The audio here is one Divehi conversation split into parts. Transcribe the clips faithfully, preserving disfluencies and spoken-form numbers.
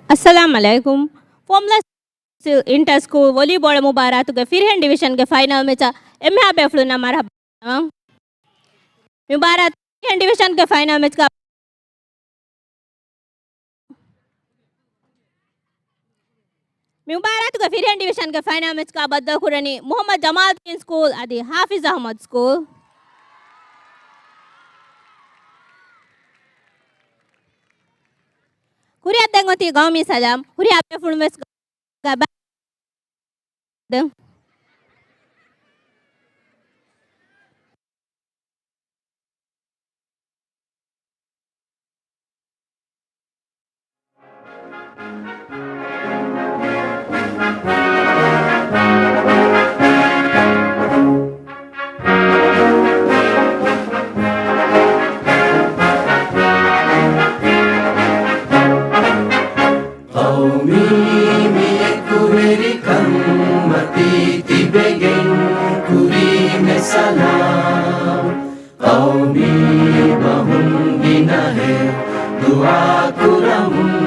އައްސަލާމް ޢަލައިކުމް. ފޯމްލަސް އިންޓަ ސްކޫލް ވޮލީބޯޅަ މުބާރާތުގެ ފިރިހެން ޑިވިޝަންގެ ފައިނަލް މެޗަށް އެންމެހާ ބޭފުޅުންނަށް މަރުޙަބާ. މި މުބާރާތު ފިރިހެން ޑިވިޝަންގެ ފައިނަލް މެޗްގަ، މި މުބާރާތުގެ ފިރިހެން ޑިވިޝަންގެ ފައިނަލް މެޗްގަ ބައްދަލުކުރަނީ މުޙައްމަދު ޖަމާލްދީން ސްކޫލް އަދި ޙާފިޒް އަޙްމަދު ސްކޫލް. ކުރިއަށް ދެން އޮތީ ގައުމީ ސަލާމް. ހުރިހާ ބޭފުޅުން ވެސް ގަބާ. ޤައުމީ މި އެކުވެރިކަން މަތީ ތިބެގެން ކުރީމެ ސަލާމް. ޤައުމީ ބަހުން ގިނަހެއް ދުޢާ ކުރަމުން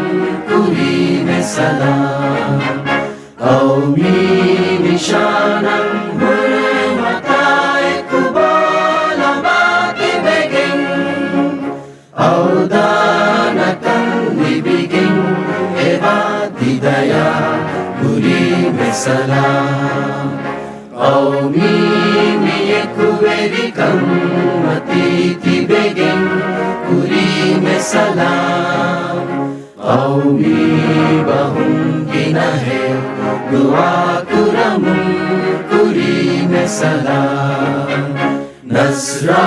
ކުރީމެ ސަލާމް. ޤައުމީ ނިޝާނަށް ހުރުމަތާ އެކު ބޯ ލަނބާ ތިބެގެން، އަވްދާނަކަން ލިބިގެން އެބާ ތި ދަޔާ ކުރީމެ ސަލާމް. ޤައުމީ މި އެކުވެރިކަން މަތީ ތިބެގެން ކުރީމެ ސަލާމް. ޤައުމީ ބަހުން ގިނަހެއް ދުޢާ ކުރަމުން ކުރީމެ ސަލާމް. ނަޞްރާ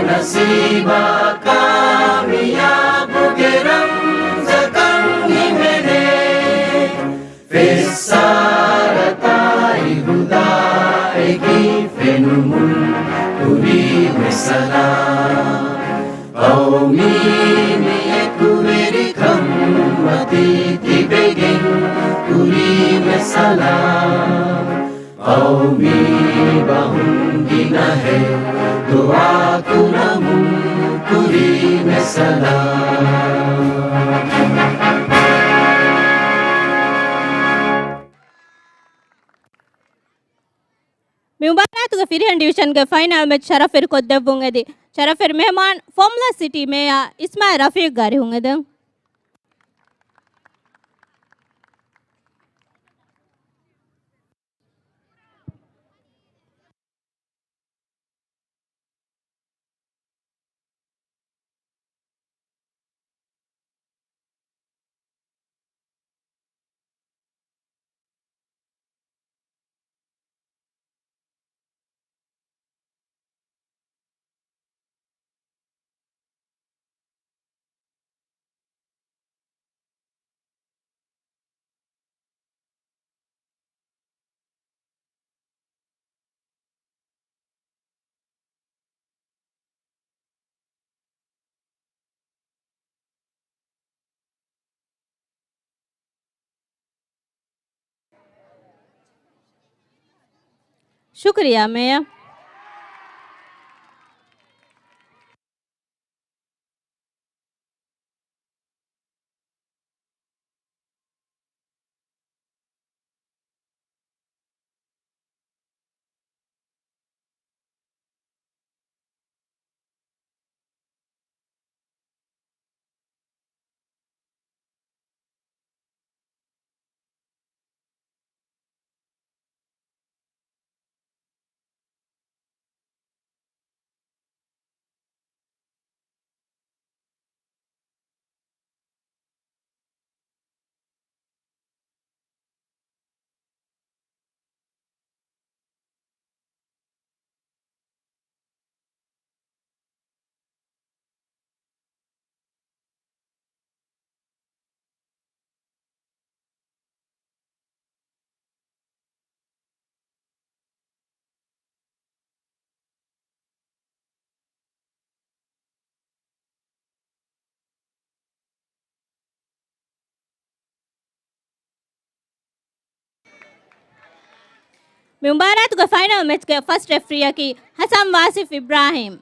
ނަސީބާ ކާމިޔާބުގެ ރަމްޒަކަށް ހިމެނޭ. ފެއްސާރަތާއި ހުދާއެކީ ފެނުމުން ކުރީމެ ސަލާމް. ޤައުމީ މި އެކުވެރިކަން މަތީ ތިބެގެން ކުރީމެ ސަލާމް. ޤައުމީ ބަހުން ގިނަހެއް ދުޢާ ކުރަމުން ކުރީމެ ސަލާމް. މި މުބާރާތުގެ ފިރިހެން ޑިވިޝަންގެ ފައިނަލް މެޗް ޝަރަފްވެރިކޮށްދެއްވުން އެދި، ޝަރަފްވެރި މެހެމާން ފޯމްލަސް ސިޓީ މޭޔާ އިސްމާއިލް ރަފީޤް ގާރިހުން އެދެން. ޝުކުރިއްޔާ މޭޔާ. މި މުބާރާތުގެ ފައިނަލް މެޗްގެ ފަސްޓް ރެފްރީއަކީ ހަސަން ވާސިފް އިބްރާހީމް.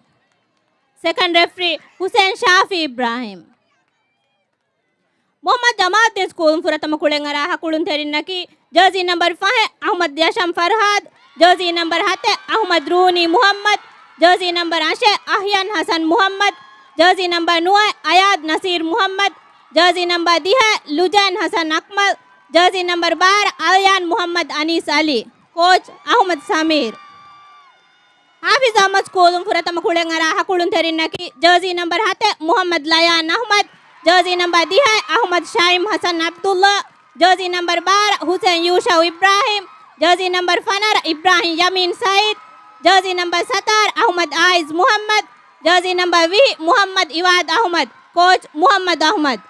ސެކަންޑް ރެފްރީ ހުސެން ޝާފި އިބްރާހިމް. މުޙައްމަދު ޖަމާލްދީން ސްކޫލުން ފުރަތަމަ ކުޅެން އަރާ ހަކުޅުންތެރިންނަކީ ޖާޒީ ނަމްބަރު ފަހެއް އަޙްމަދު ޔަޝަން ފަރްހާދު، ޖާޒީ ނަމްބަރު ހަތެއް އަޙްމަދު ރޫނީ މުޙައްމަދު، ޖާޒީ ނަމްބަރު އަށެއް އަޙްޔަން ޙަސަން މުޙައްމަދު، ޖާޒީ ނަމްބަރު ނުވައެއް އަޔާދު ނަސީރު މުޙައްމަދު، ޖާޒީ ނަމްބަރު ދިހައެއް ލުޖައިން ޙަސަން އަކްމަލް، ޖާޒީ ނަމްބަރު ބާރަ އަލްޔާން މުޙައްމަދު އަނީސް އަލީ. ކޯޗް އަޙްމަދު ސަމީރު. ޙާފިޒު އަޙްމަދު ސްކޫލުން ފުރަތަމަ ކުޅެން އަރާ ހަކުޅުންތެރިންނަކީ ޖާޒީ ނަމްބަރު ހަތެއް މުޙައްމަދު ލަޔާން އަޙްމަދު، ޖާޒީ ނަމްބަރު ދިހައެއް އަޙްމަދު ޝައިމް ޙަސަން ޢަބްދުﷲ، ޖާޒީ ނަމްބަރު ބާރަ ހުސެން ޔޫޝައު އިބްރާހިމް، ޖާޒީ ނަމްބަރު ފަނަރަ އިބްރާހިމް ޔަމީން ސައީދު، ޖާޒީ ނަމްބަރު ސަތާރަ އަޙްމަދު އާއިޒް މުޙައްމަދު، ޖާޒީ ނަމްބަރު ވިހި މުޙައްމަދު އިވާދު އަޙްމަދު. ކޯޗް މުޙައްމަދު އަޙްމަދު.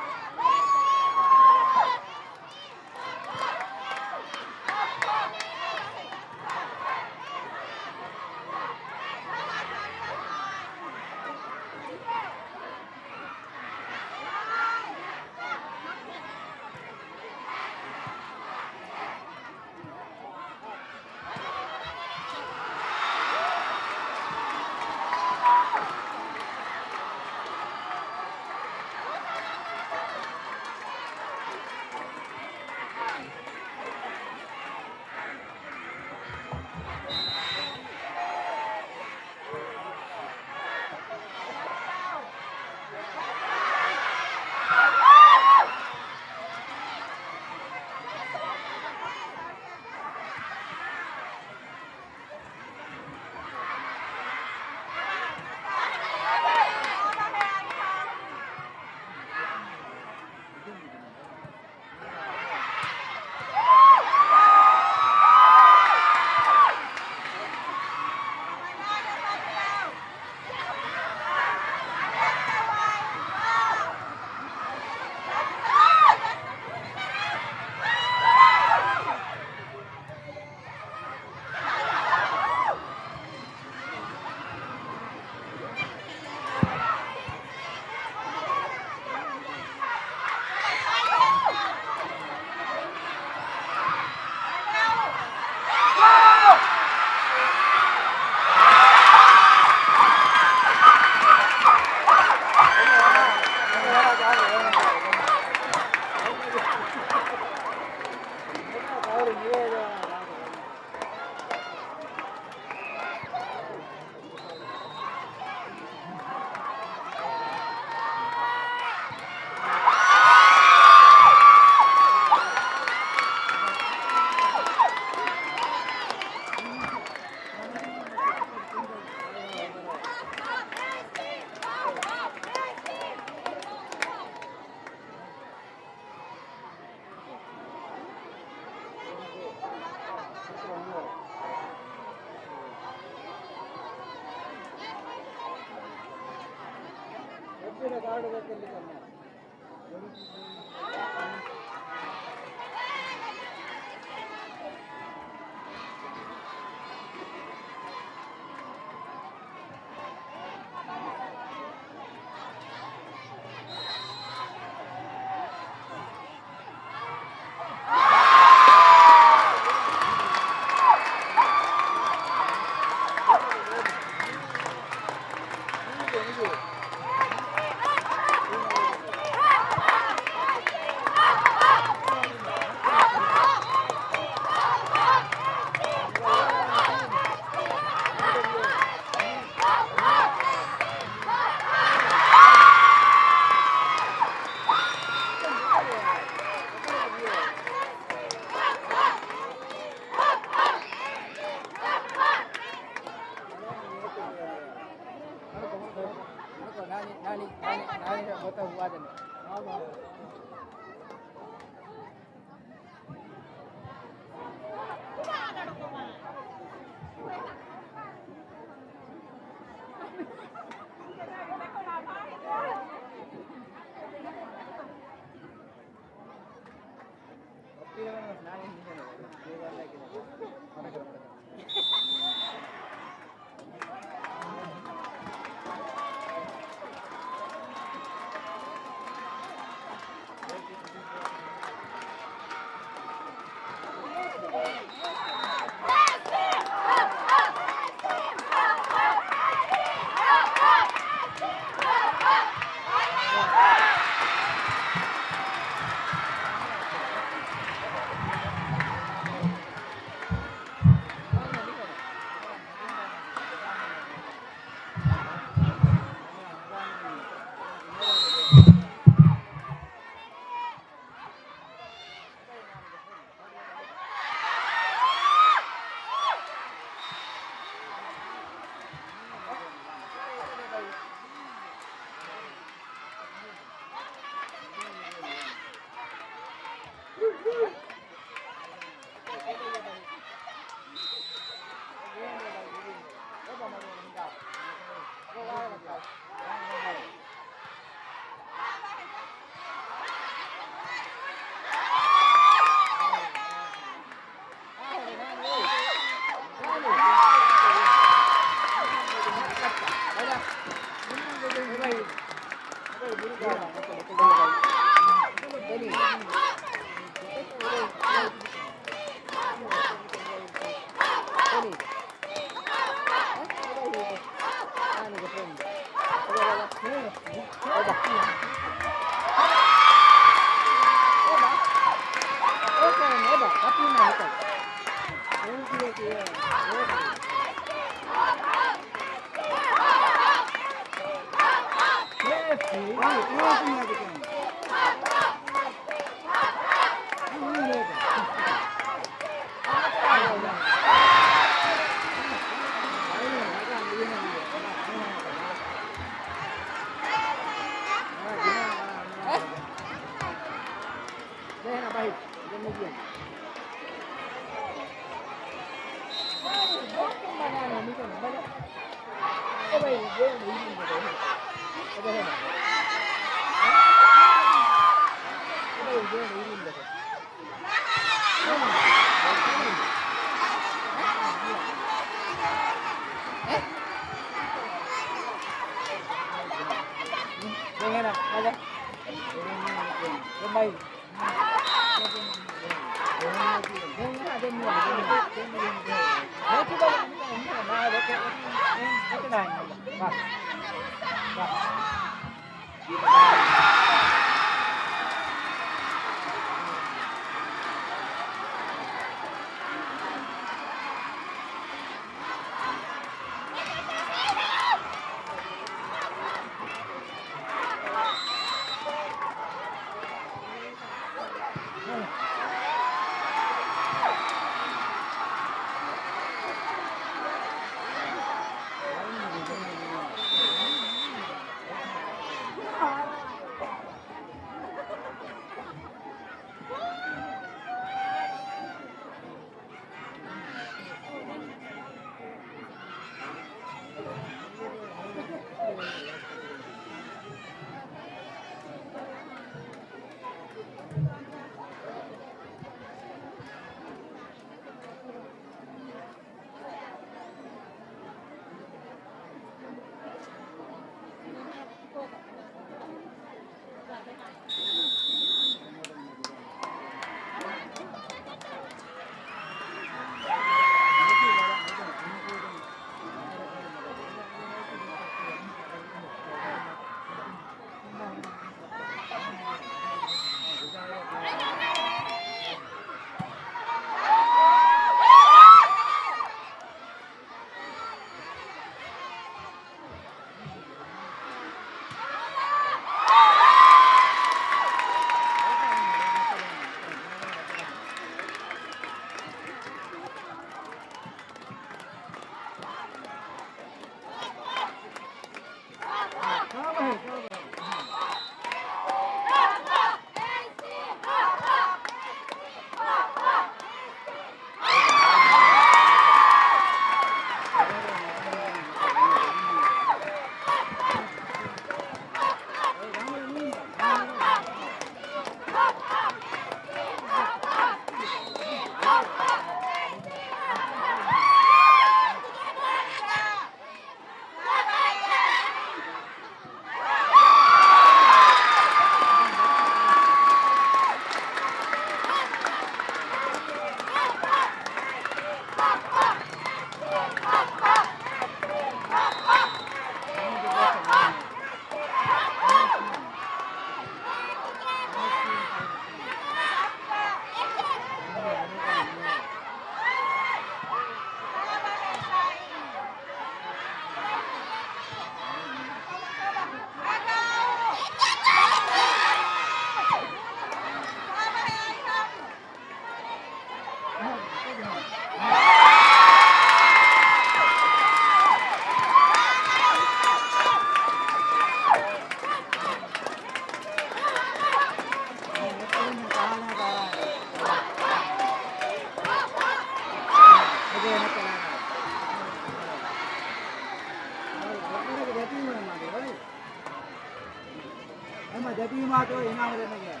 ދެޓީމާ އިނާމު ދެންނެވި.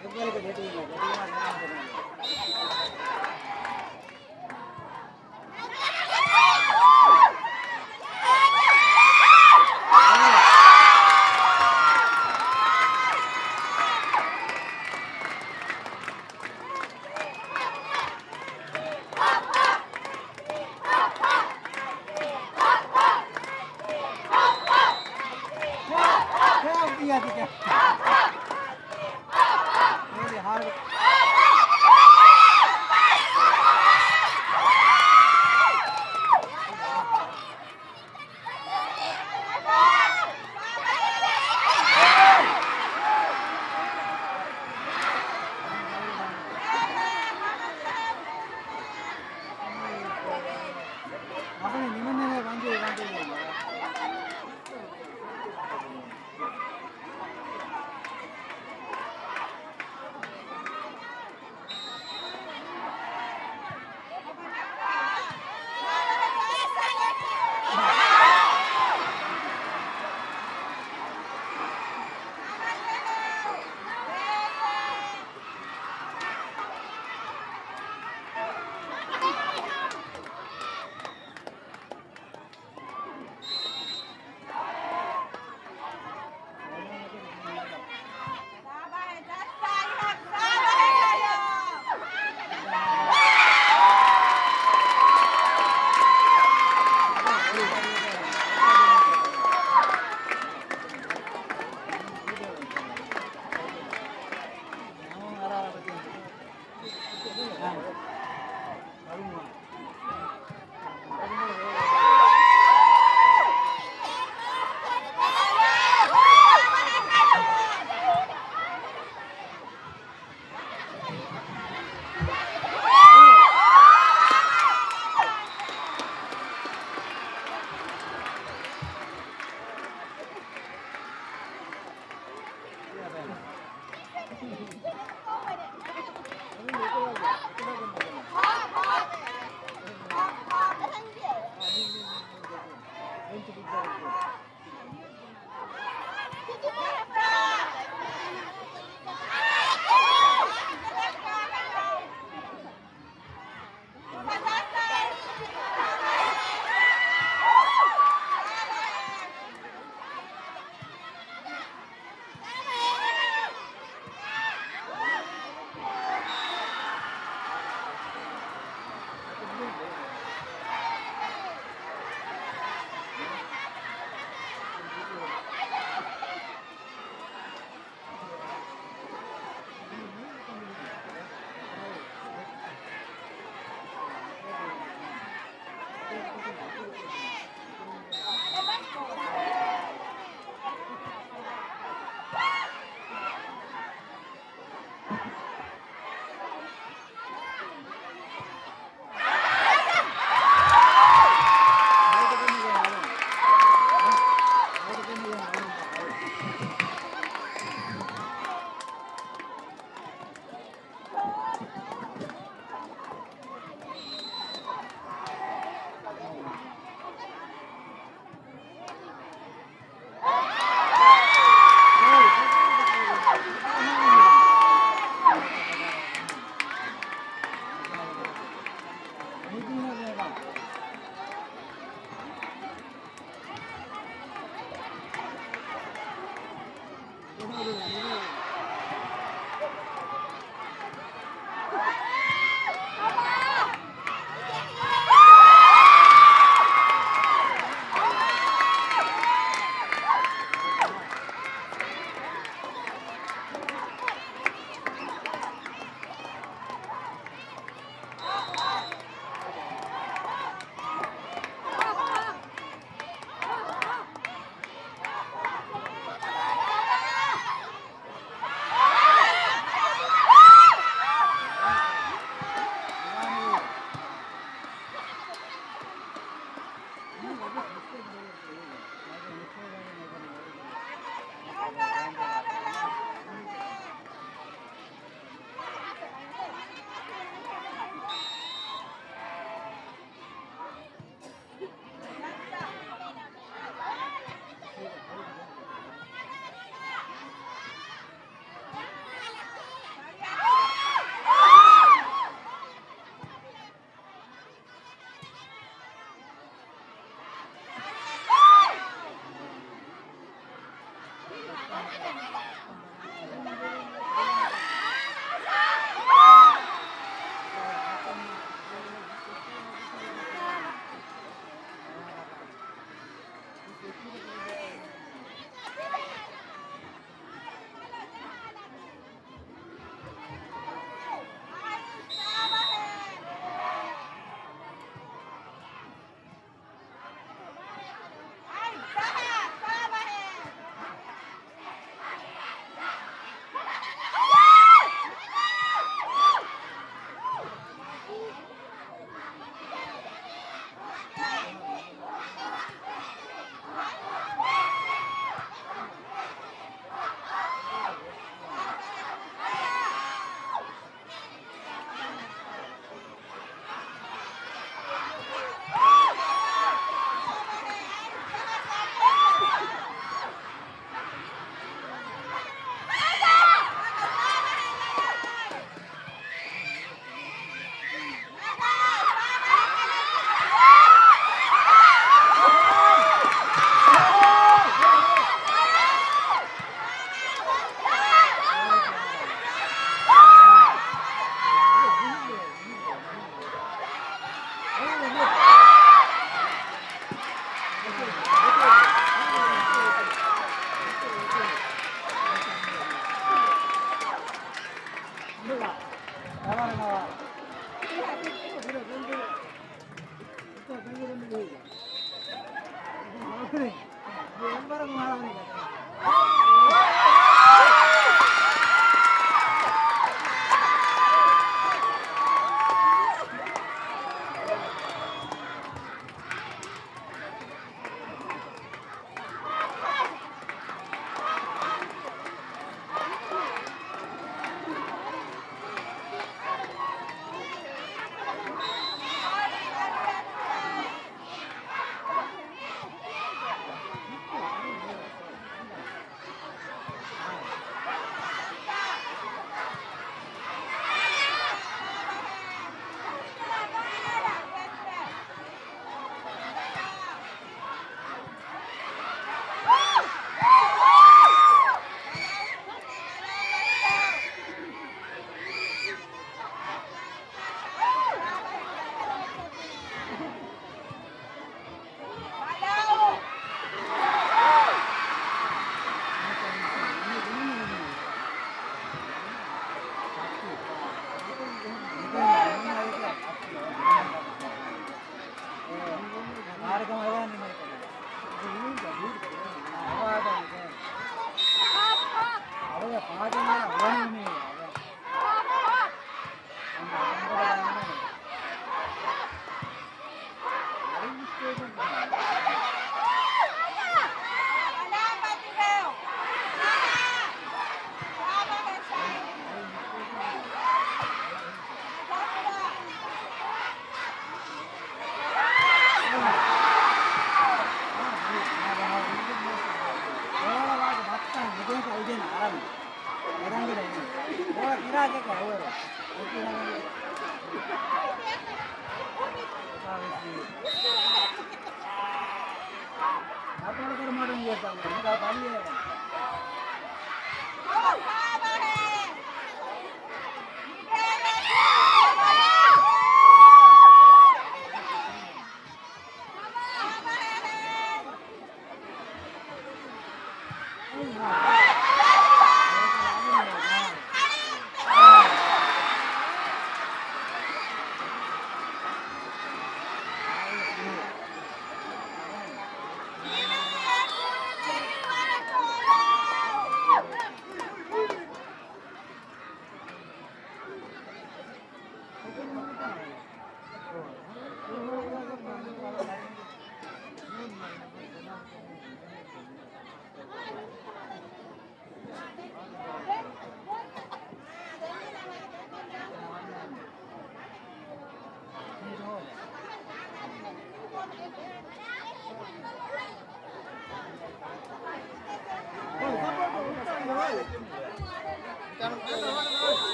އެއްވަރެއްގެ ދެޓީމާ، ދެޓީމާ އިނާމު ދެންނެވި.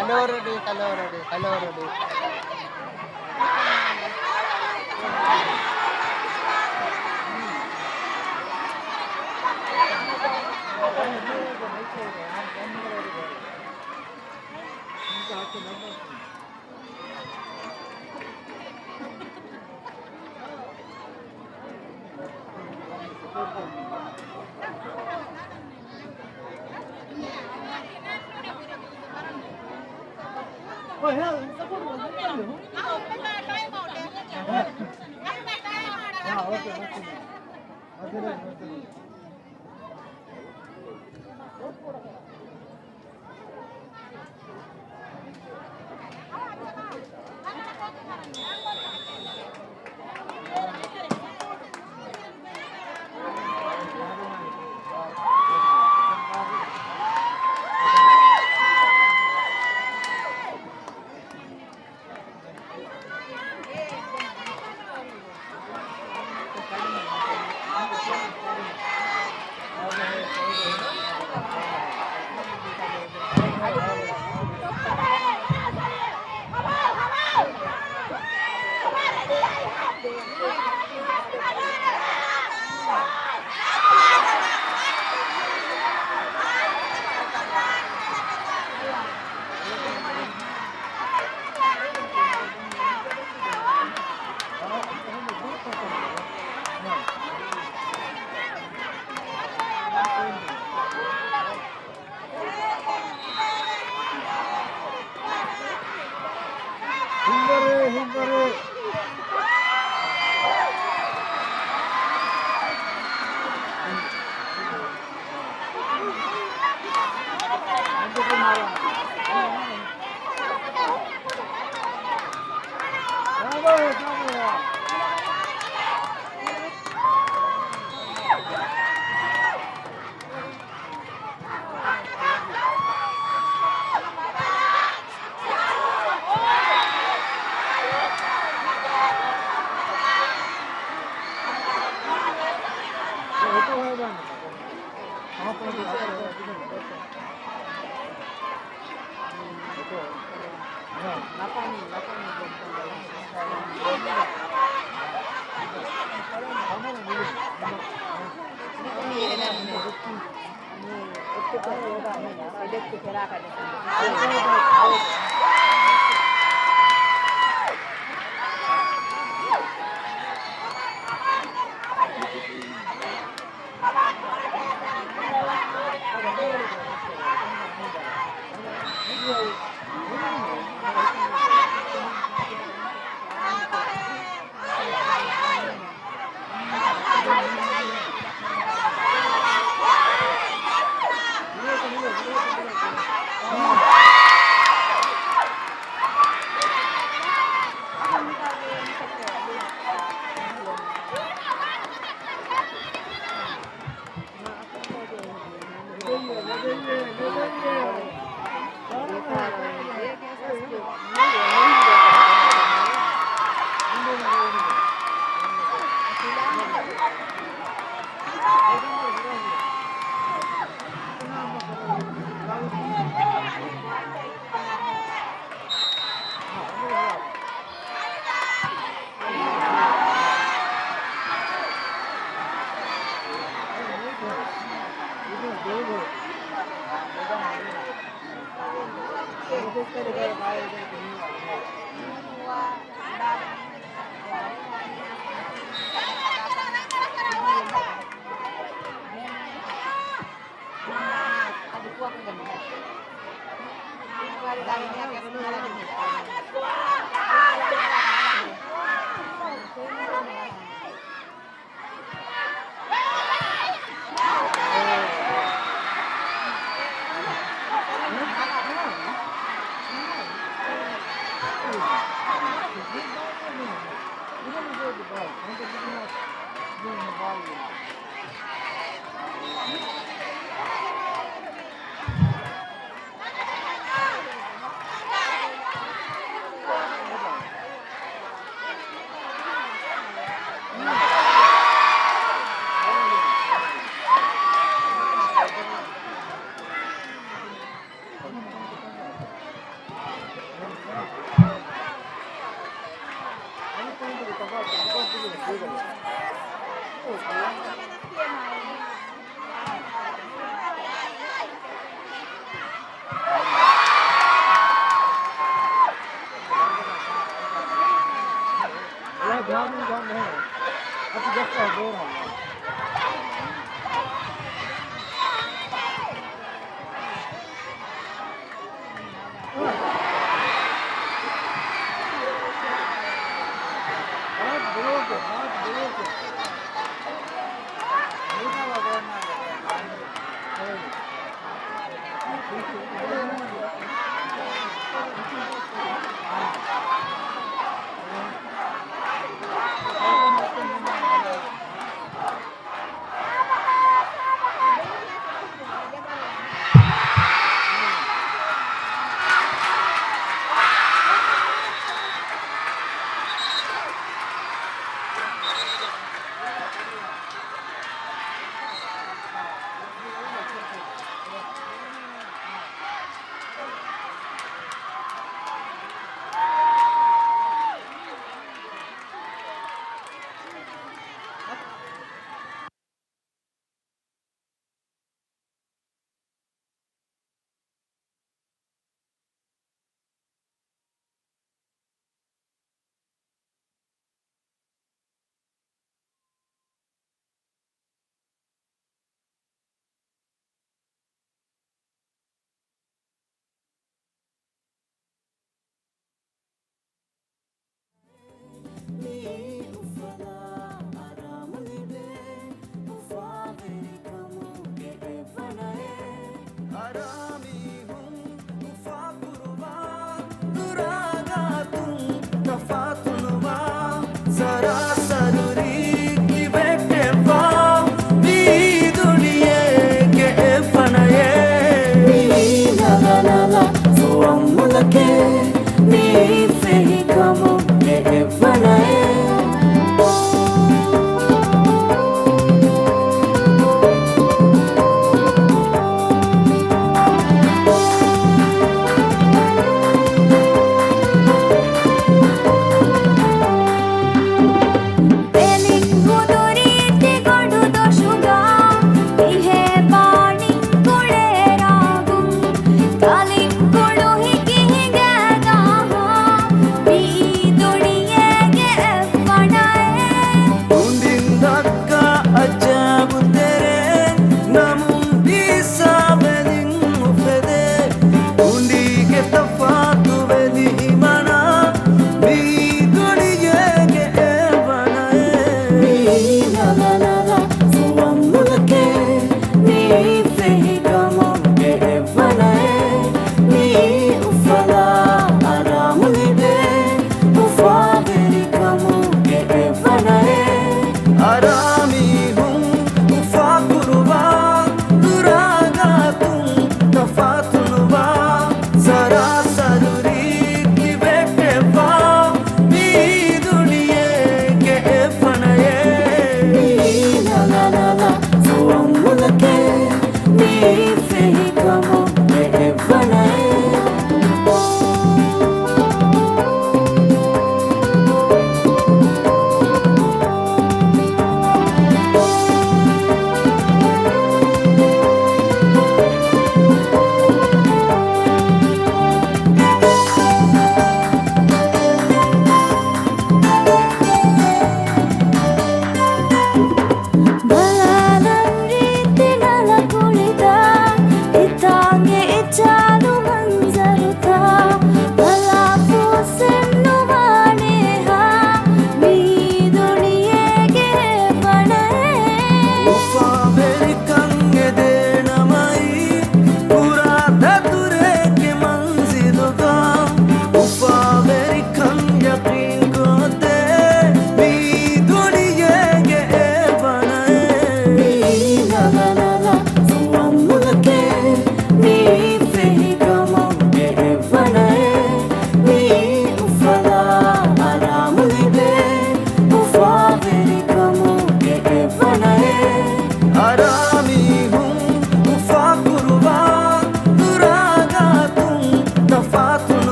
ކަލޯރަޑި، ކަލޯރަޑި، ކަލޯރަޑި. ހިންގަރޭ، ހިންގަރޭ.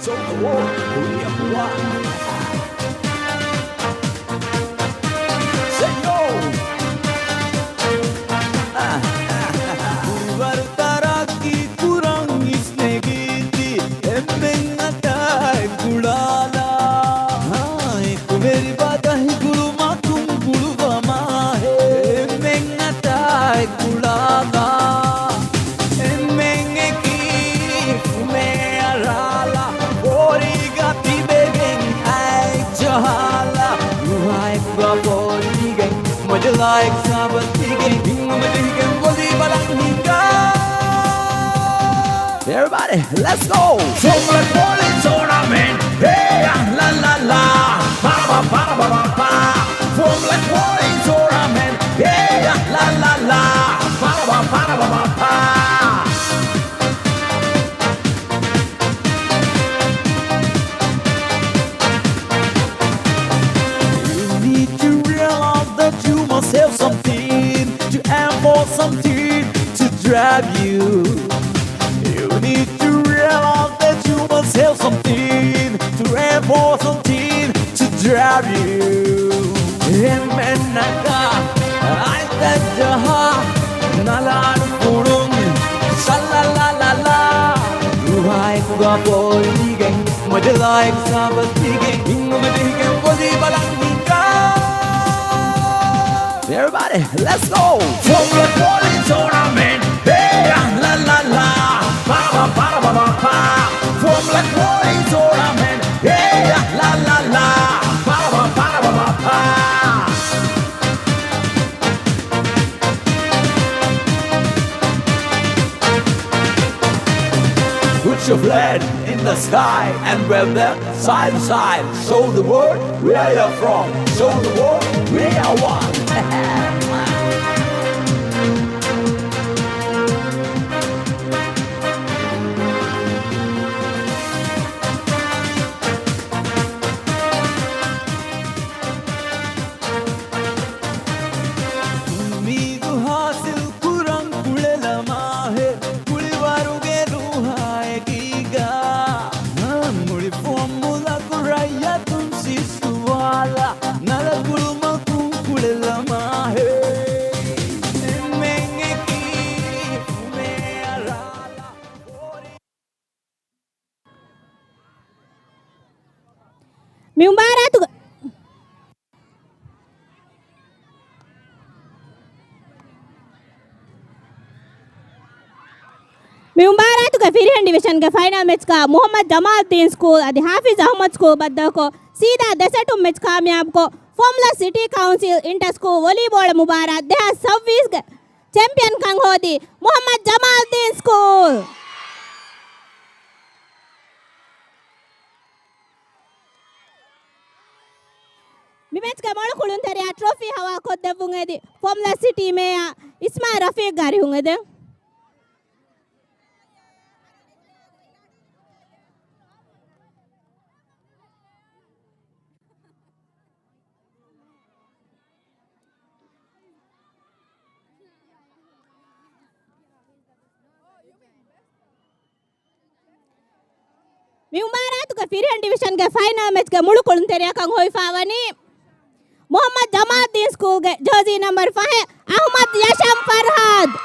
Say yo! ކުޅިވަރު ތަރައްޤީ ކުރަން އިސްނެގީތީ އެންމެން އަތާއެއް ގުޅާލާ. އެކުވެރި ބަދަހި ގުޅުމަކުން ގުޅުވަމާހޭ އެންމެން އަތާއެއް ގުޅާލާ. އެންމެން އެކީ ފުމޭ އަރާލާ. ފޯރީގަ ތިބެގެން އަތް ޖަހާލާ. ރުހާއެކުގަ ފޯރީގެން މޮޖަލާއެކު ސާބަތީގެން ހިނގުމަޖެހިގެން ވޮލީ ބަލަން ހިނގާ. Everybody, let's go! ފޮމްލަ ވޮލީ ޓޫނަމެންޓް. ހޭ ޔާ ލާ ލާ ލާ. ބާ ބާ ބާ ބާ ބާ ބާ. ފޮމްލަ ވޮލީ ޓޫނަމެންޓް. ހޭ ޔާ ލާ ލާ ލާ. ބާ ބާ ބާ ބާ ބާ ބާ. You need to realize that you must have something to aim for, something to drive you. You need to realize that you must have something to aim for, something to drive you. އެންމެންނަކާ އަތް ޖަހާ ނަލާން ފުޅުން ޝައްލަ ލަ ލަ ލަ. ރުހާއެކުގަ ބޯލީގެން މޮޖަލާއެކު ސާބަތީގެން ހިނގުމަޖެހިގެން ވޮލީ ބަލަން ހިނގާ. Everybody, let's go! ފޮމްލަ ވޮލީ ޓޫނަމެންޓް. ހޭ ޔާ ލާ ލާ ލާ. ބާ ބާ ބާ ބާ ބާ ބާ. ފޮމްލަ ވޮލީ ޓޫނަމެންޓް. ހޭ ޔާ ލާ ލާ ލާ. ބާ ބާ ބާ ބާ ބާ ބާ. Put your flag in the sky and wave them side to side. Show the world where you're from. Show the world we are one. އުއްމީދު ހާސިލް ކުރަން ކުޅެލަމާހެ، ކުޅިވަރުގެ ރޫހާއެކީގަ. މުޅި ފުވައްމުލަކު ރައްޔަތުން ސިއްސުވާލާ، ނަލަ ކުޅުމަކުން ކުޅެލަމާހެ. އެންމެން އެކީ ފުމޭ އަރާލާ. މި މުބާރާތުގަ، މި މުބާރާތުގެ ފިރިހެން ޑިވިޝަންގެ ފައިނަލް މެޗްގަ މުހައްމަދު ޖަމާލްދީން ސްކޫލް އަދި ޙާފިޒް އަޙްމަދު ސްކޫލް ބައްދަލުކޮށް، ސީދާ ދެ ސެޓުން މެޗް ކާމިޔާބުކޮށް، ފޮމްލަ ސިޓީ ކައުންސިލް އިންޓަ ސްކޫލް ވޮލީބޯޅަ މުބާރާތް ދެހާސް ސައްބީސްގެ ޗެމްޕިއަންކަން ހޯދީ މުހައްމަދު ޖަމާލްދީން ސްކޫލް. މި މެޗްގެ މޮޅު ކުޅުންތެރިޔާ ޓްރޮފީ ހަވާލުކޮށްދެއްވުން އެދި، ފޮމްލަ ސިޓީ މޭޔަރ އިސްމާއިލް ރަފީޤްގެ އަރިހުން އެދެން. މި މުބާރާތުގެ ފިރިހެން ޑިވިޝަންގެ ފައިނަލް މެޗްގެ މުޅު ކުޅުންތެރިޔަކަށް ހޮވިފާވަނީ މުހައްމަދު ޖަމާލްދީން ސްކޫލްގެ ޖާޒީ ނަމްބަރު ފަހެއް އަޙްމަދު ޔަޝަމް ފަރްހާދު.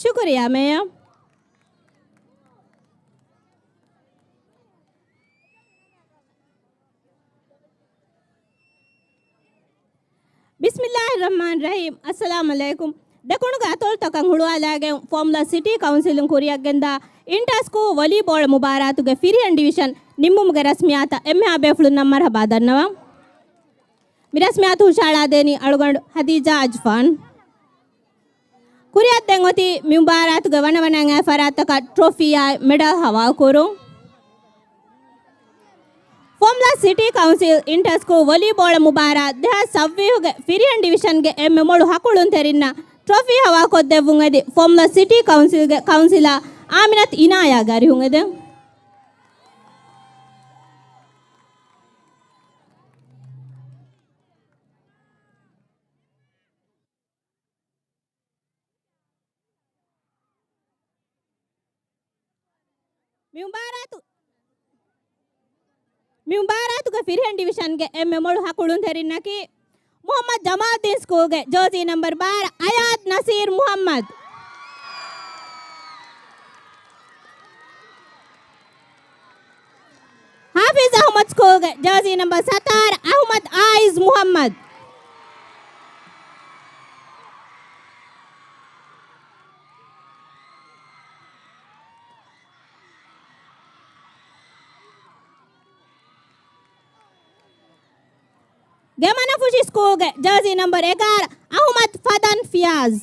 ޝުކުރިއްޔާ މޭޔަރ. ބިސްމިއްލާހި ރަޙްމާނި ރަޙީމް. އައްސަލާމު ޢަލައިކުމް. ދެކުނުގެ އަތޮޅުތަކަށް ހުޅުވާލައިގެން ފޮމްލަ ސިޓީ ކައުންސިލުން ކުރިއަށްގެންދާ އިންޓަ ސްކޫލް ވޮލީބޯޅަ މުބާރާތުގެ ފިރިހެން ޑިވިޝަން ނިންމުމުގެ ރަސްމިއްޔާތަށް އެންމެހާ ބޭފުޅުންނަށް މަރުޙަބާ ދަންނަވަން. މި ރަސްމިއްޔާތު ހުށަހަޅާދޭނީ އަޅުގަނޑު ހަދީޖާ އަޖްފާން. ކުރިއަށް ދެން އޮތީ މި މުބާރާތުގެ ވަނަވަނައިން އައި ފަރާތްތަކަށް ޓްރޮފީއާއި މެޑަލް ހަވާލުކުރުން. ސިޓީ ކައުންސިލް އިންޓަރ ސްކޫލް ވޮލީބޯޅަ މުބާރާތް ދެހާސް ސައްވީހުގެ ފިރިހެން ޑިވިޝަންގެ އެންމެ މޮޅު ހަކުޅުންތެރިންނަށް ޓްރޮފީ ހަވާކޮށްދެއްވުން އެދި ފޮމުލަ ސިޓީ ކައުންސިލްގެ ކައުންސިލާ އާމިނަތު އިނާޔާ ގާރިހުން އެދެން. މި މުބާރާތު، މި މުބާރާތުގެ ފިރިހެން ޑިވިޝަންގެ އެންމެ މޮޅު ހަކުޅުންތެރިންނަކީ މުޙައްމަދު ޖަމާލްދީން ސްކޫލްގެ ޖާޒީ ނަމްބަރު ބާރަ އަޔާޒް ނަސީރު މުޙައްމަދު. ޙާފިޒް އަޙްމަދު ސްކޫލްގެ ޖާޒީ ނަމްބަރު ސަތާރަ އަޙްމަދު އާއިޒް މުޙައްމަދު. ގެމަނަފުށި ސްކޫލްގެ ޖާޒީ ނަމްބަރު އެގާރަ އަޙްމަދު ފަދަން ފިޔާޒް.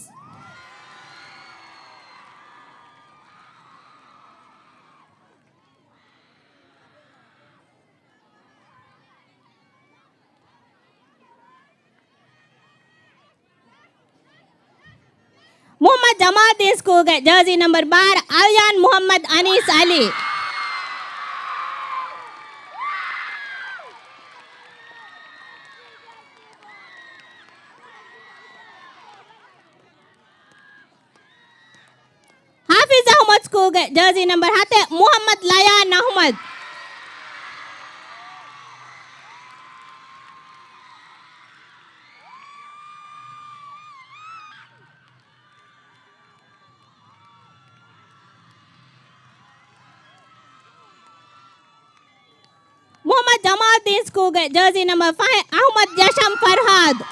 މުޙައްމަދު ޖަމާލްދީން ސްކޫލްގެ ޖާޒީ ނަމްބަރު ބާރަ އަލްޔާން މުޙައްމަދު އަނީސް އަލީ. ޙާފިޒް އަޙްމަދު ސްކޫލްގެ ޖާޒީ ނަމްބަރު ހަތެއް މުޙައްމަދު ލަޔާން އަޙްމަދު. މުޙައްމަދު ޖަމާލްދީން ސްކޫލްގެ ޖާޒީ ނަމްބަރު ފަހެއް އަޙްމަދު ޔަޝަން ފަރްހާދު.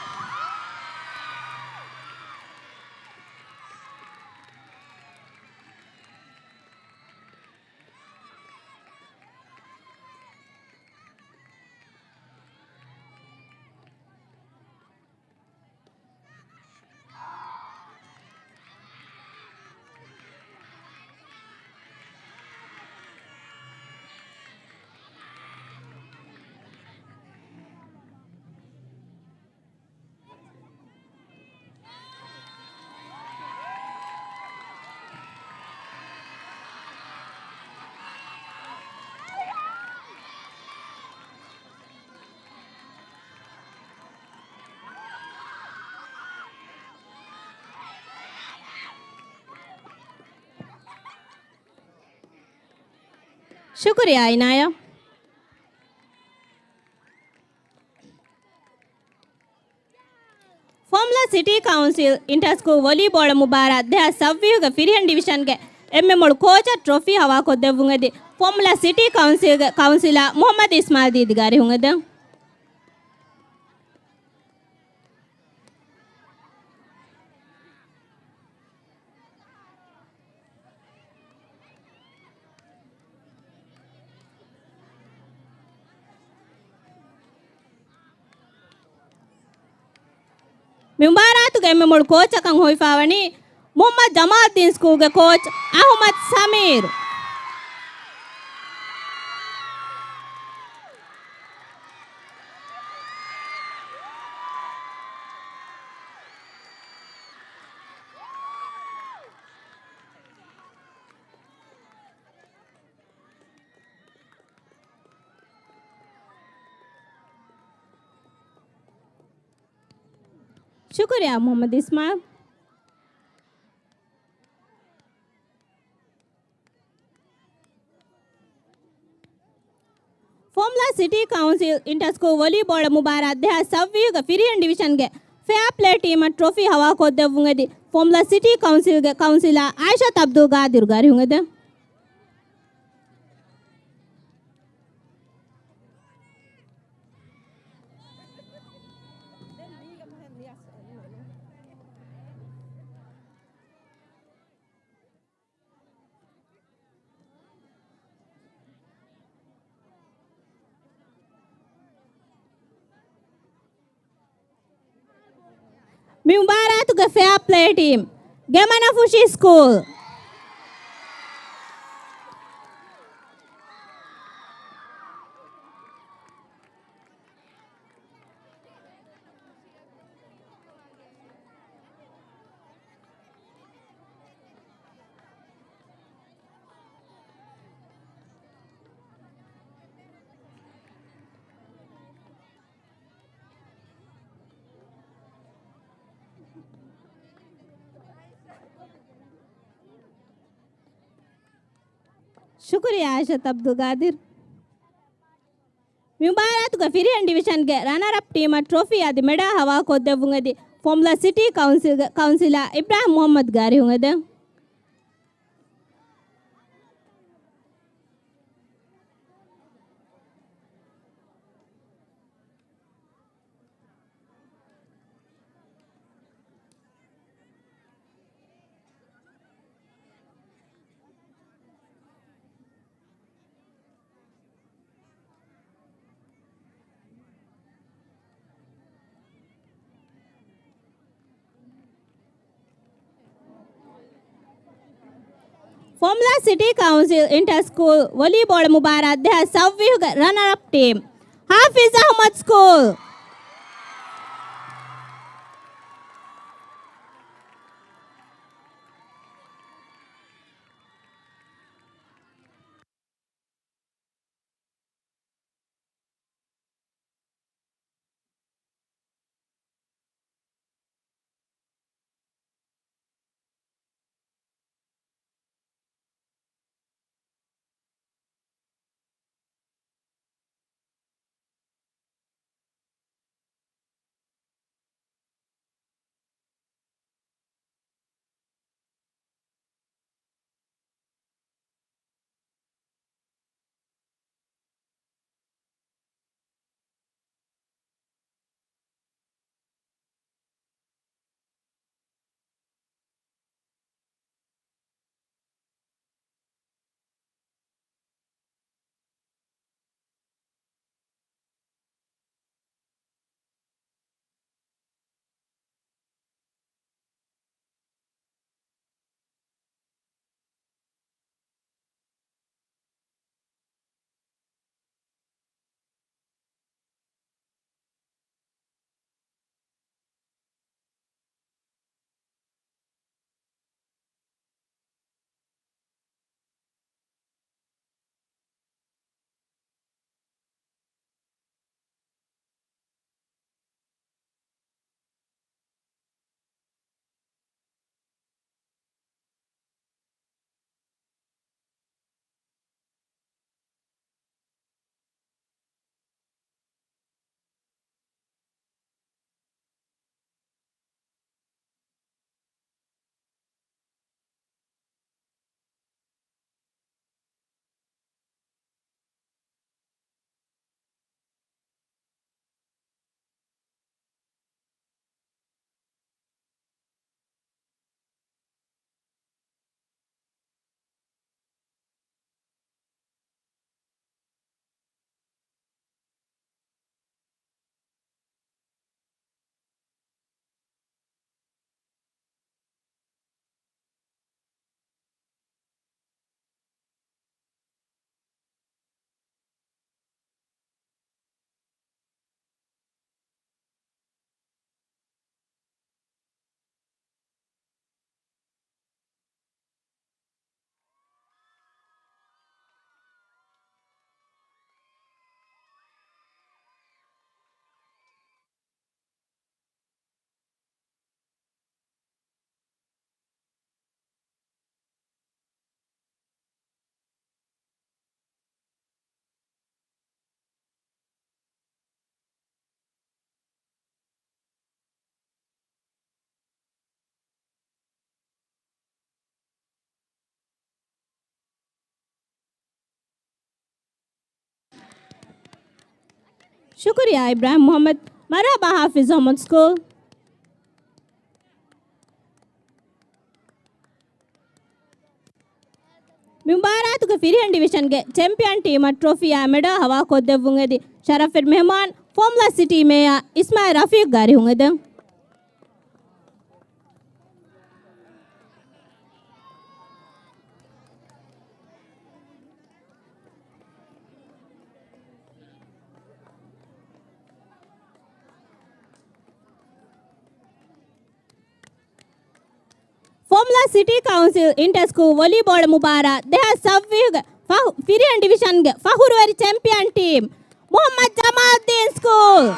ޝުކުރިއްޔާ އިނާޔާ. ފޮމުލަ ސިޓީ ކައުންސިލް އިންޓަރ ސްކޫލް ވޮލީބޯޅަ މުބާރާތް ދެހާސް ސައްވީހުގެ ފިރިހެން ޑިވިޝަންގެ އެންމެ މޮޅު ކޯޗަށް ޓްރޮފީ ހަވާކޮށްދެއްވުން އެދި ފޮމުލަ ސިޓީ ކައުންސިލްގެ ކައުންސިލާ މުޙައްމަދު އިސްމާއިލް ދީދި ގާރިހުން އެދެން. މި މުބާރާތުގެ އެންމެ މޮޅު ކޯޗަކަށް ހޮވިފައިވަނީ މުޙައްމަދު ޖަމާލްދީން ސްކޫލްގެ ކޯޗް އަޙްމަދު ސަމީރު. ޝުކުރިއްޔާ މުޙައްމަދު އިސްމާއިލް. ފޮމުލަ ސިޓީ ކައުންސިލް އިންޓަރ ސްކޫލް ވޮލީބޯޅަ މުބާރާތް ދެހާސް ސައްވީހުގެ ފިރިހެން ޑިވިޝަންގެ ފެއާޕްލޭ ޓީމަށް ޓްރޮފީ ހަވާކޮށްދެއްވުން އެދި ފޮމުލަ ސިޓީ ކައުންސިލްގެ ކައުންސިލާ އާއިޝަތު އަބްދުލް ގާދިރު ގާރިހުން އެދެން. މި މުބާރާތުގެ ފެއާޕްލޭ ޓީމް، ގެމަނަފުށި ސްކޫލް. ޝުކުރިއްޔާ އާއިޝަތު އަބްދުލްގާދިރު. މި މުބާރާތުގެ ފިރިހެން ޑިވިޝަންގެ ރަނަރަޕް ޓީމަށް ޓްރޮފީ އަދި މެޑާ ހަވާލުކޮށްދެއްވުން އެދި ފޮމުލާ ސިޓީ ކައުންސިލްގެ ކައުންސިލާ އިބްރާހިމް މުހައްމަދުގެ އަރިހުން އެދެން. ފޮމުލާ ސިޓީ ކައުންސިލް އިންޓަރ ސްކޫލް ވޮލީބޯޅަ މުބާރާތް ދެހާސް ސައްވީހުގެ ރަނަރަޕް ޓީމް، ހާފިޒް އަޙްމަދު ސްކޫލް. ޝުކުރިއްޔާ އިބްރާހިމް މުހައްމަދު. މަރުޙަބާ ހާފިޒް އަޙްމަދު ސްކޫލް. މި މުބާރާތުގެ ފިރިހެން ޑިވިޝަންގެ ޗެމްޕިއަން ޓީމަށް ޓްރޮފީއާ މެޑާ ހަވާލުކޮށްދެއްވުން އެދި ޝަރަފްވެރި މެހުމާން ފޮމުލާ ސިޓީ މޭޔާ އިސްމާއިލް ރަފީޤްގެ އަރިހުން އެދެން. ފޮމުލާ ސިޓީ ކައުންސިލް އިންޓަރ ސްކޫލް ވޮލީބޯޅަ މުބާރާތް ދެހާސް ސައްވީހުގެ ފަހު-، ފިރިހެން ޑިވިޝަންގެ ފަޚުރުވެރި ޗެމްޕިއަން ޓީމް، މުޙައްމަދު ޖަމާލްދީން ސްކޫލް.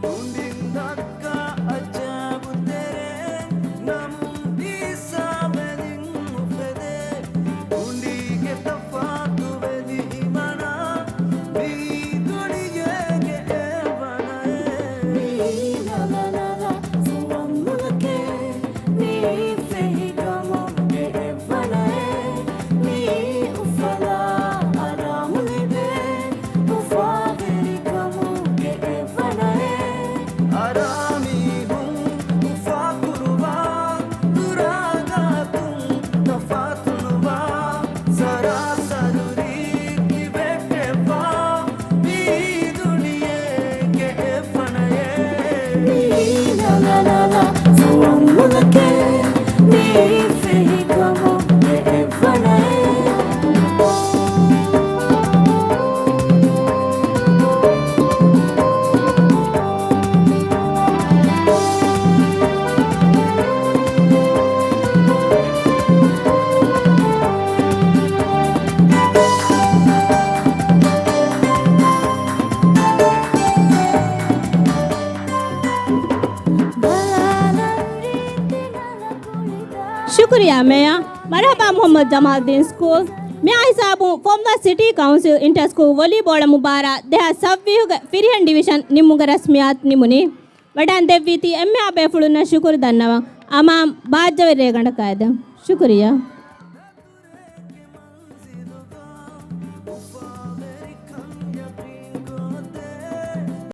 ތުނޑިން ދައްކާ އަޖާބު ތެރެއިން ނަމު ހިއްސާ ވެލިން އުފެދޭ. ތުނޑީގެ ތަފާތު ވެލި ހިމަނާ މި ދުނިޔޭގެ އެއް ވަނައެއް. މީ ނަލަ ނަލަ ފުވައްމުލަކޭ، މީ ފެހިކަމުގެ އެއް ވަނައެއް. މީ އުފަލާ އަރާމު ލިބޭ، އުފާވެރިކަމުގެ އެއް ވަނައެއް. އަރާމީހުން އުފާކުރުވާ، ދުރާގާތުން ތަފާތުނުވާ، ސަރާސަރު ރީތި ވެއްޓެއްވާ، މީ ދުނިޔޭގެ އެއް ވަނައެއް. މީ ނަލަ ނަލަ ފުވައްމުލަކޭ، މީ ފެހިކަމުގެ އެއް ވަނައެއް. ޝުކުރިއްޔާ މޭޔާ. މަރުޙަބާ މުޙައްމަދު ޖަމާލްދީން ސްކޫލް. މިއާ ހިސާބުން ފޯމް ވަން ސިޓީ ކައުންސިލް އިންޓަރ ސްކޫލް ވޮލީބޯޅަ މުބާރާތް ދެހާސް ސައްވީހުގެ ފިރިހެން ޑިވިޝަން ނިމުމުގެ ރަސްމިއްޔާތު ނިމުނީ. ވަޑައިން ދެއްވީތީ އެންމެހާ ބޭފުޅުންނަށް ޝުކުރު ދަންނަވަން. އަމާން ބާއްޖަވެރި ރޭގަނޑަކަށް އެދެން. ޝުކުރިއްޔާ.